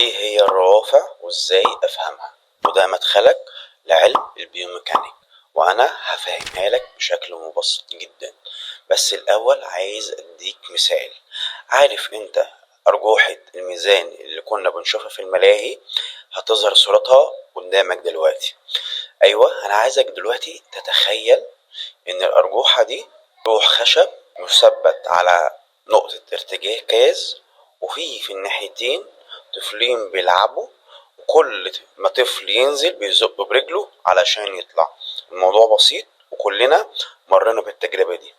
ايه هي الروافع وازاي افهمها؟ وده مدخلك لعلم البيوميكانيك، وانا هفهمها لك بشكل مبسط جدا. بس الاول عايز اديك مثال. عارف انت ارجوحة الميزان اللي كنا بنشوفها في الملاهي؟ هتظهر صورتها قدامك دلوقتي. ايوه، انا عايزك دلوقتي تتخيل ان الارجوحة دي لوح خشب مثبت على نقطة ارتكاز، وفي الناحيتين طفلين بيلعبوا، وكل ما طفل ينزل بيزق برجله علشان يطلع. الموضوع بسيط وكلنا مرينا بالتجربة دي.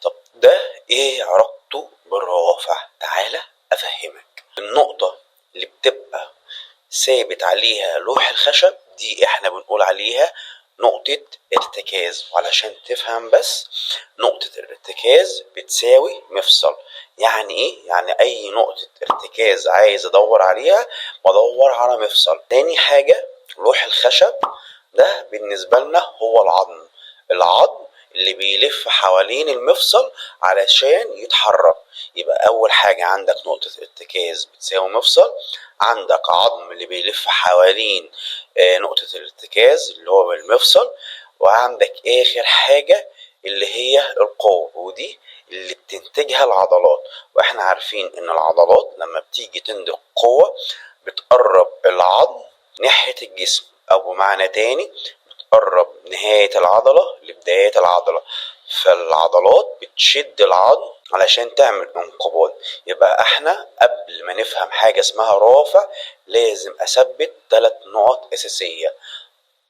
طب ده ايه علاقته بالروافع؟ تعالى افهمك. النقطة اللي بتبقى ثابت عليها لوح الخشب دي احنا بنقول عليها نقطة ارتكاز. وعلشان تفهم بس، نقطة الارتكاز بتساوي مفصل. يعني ايه؟ يعني اي نقطة ارتكاز عايز ادور عليها بدور على مفصل. تاني حاجة، لوح الخشب ده بالنسبة لنا هو العظم، العظم اللي بيلف حوالين المفصل علشان يتحرك. يبقى اول حاجة عندك نقطة ارتكاز بتساوي مفصل، عندك عظم اللي بيلف حوالين نقطة الارتكاز اللي هو المفصل، وعندك اخر حاجة اللي هي القوة، ودي اللي بتنتجها العضلات. واحنا عارفين ان العضلات لما بتيجي تنتج قوة بتقرب العظم ناحية الجسم، او بمعنى تاني بتقرب نهاية العضلة لبداية العضلة، فالعضلات بتشد العظم علشان تعمل انقباض. يبقى احنا قبل ما نفهم حاجة اسمها روافع لازم اثبت 3 نقط اساسية.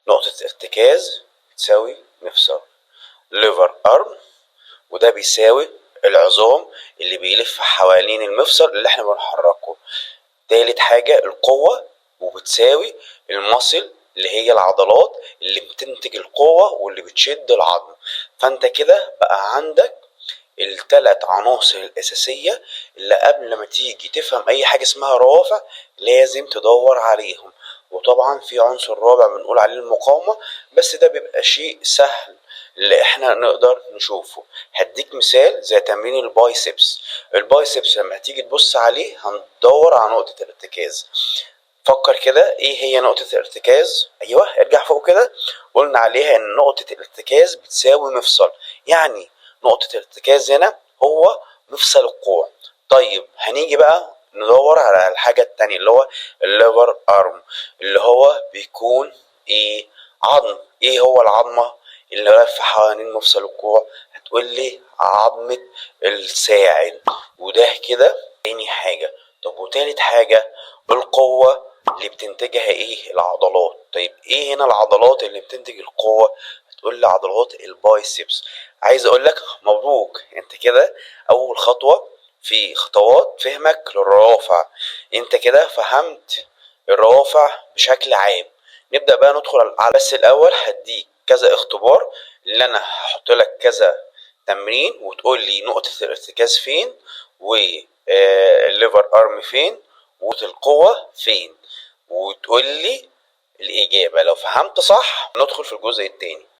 نقطة ارتكاز بتساوي مفصل، lever arm وده بيساوي العظام اللي بيلف حوالين المفصل اللي احنا بنحركه. تالت حاجة القوة، وبتساوي ال muscle اللي هي العضلات اللي بتنتج القوة واللي بتشد العظم. فانت كده بقى عندك التلات عناصر الأساسية اللي قبل ما تيجي تفهم أي حاجة اسمها روافع لازم تدور عليهم. وطبعا في عنصر رابع بنقول عليه المقاومة، بس ده بيبقى شيء سهل اللي احنا نقدر نشوفه. هديك مثال زي تمرين ال biceps. ال biceps لما هتيجي تبص عليه هندور على نقطة الارتكاز. فكر كده، ايه هي نقطة الارتكاز؟ ايوه، ارجع فوق كده، قلنا عليها ان نقطة الارتكاز بتساوي مفصل، يعني نقطة الارتكاز هنا هو مفصل الكوع. طيب هنيجي بقى ندور على الحاجة التانية اللي هو ال lever arm، اللي هو بيكون ايه؟ عظم. ايه هو العظمة اللي لفة حوالين مفصل الكوع؟ هتقول لي عظمة الساعد. وده كده تاني حاجة. طب وتالت حاجة القوة اللي بتنتجها ايه؟ العضلات. طيب ايه هنا العضلات اللي بتنتج القوة؟ هتقول لي عضلات ال biceps. عايز اقول لك مبروك، انت كده اول خطوة في خطوات فهمك للروافع، انت كده فهمت الروافع بشكل عام. نبدأ بقى ندخل على، بس الاول هديك كذا اختبار اللي انا هحط لك كذا تمرين وتقول لي نقطة الارتكاز فين، وال lever arm فين، والقوة فين، وتقول لي الإجابة. لو فهمت صح ندخل في الجزء التاني.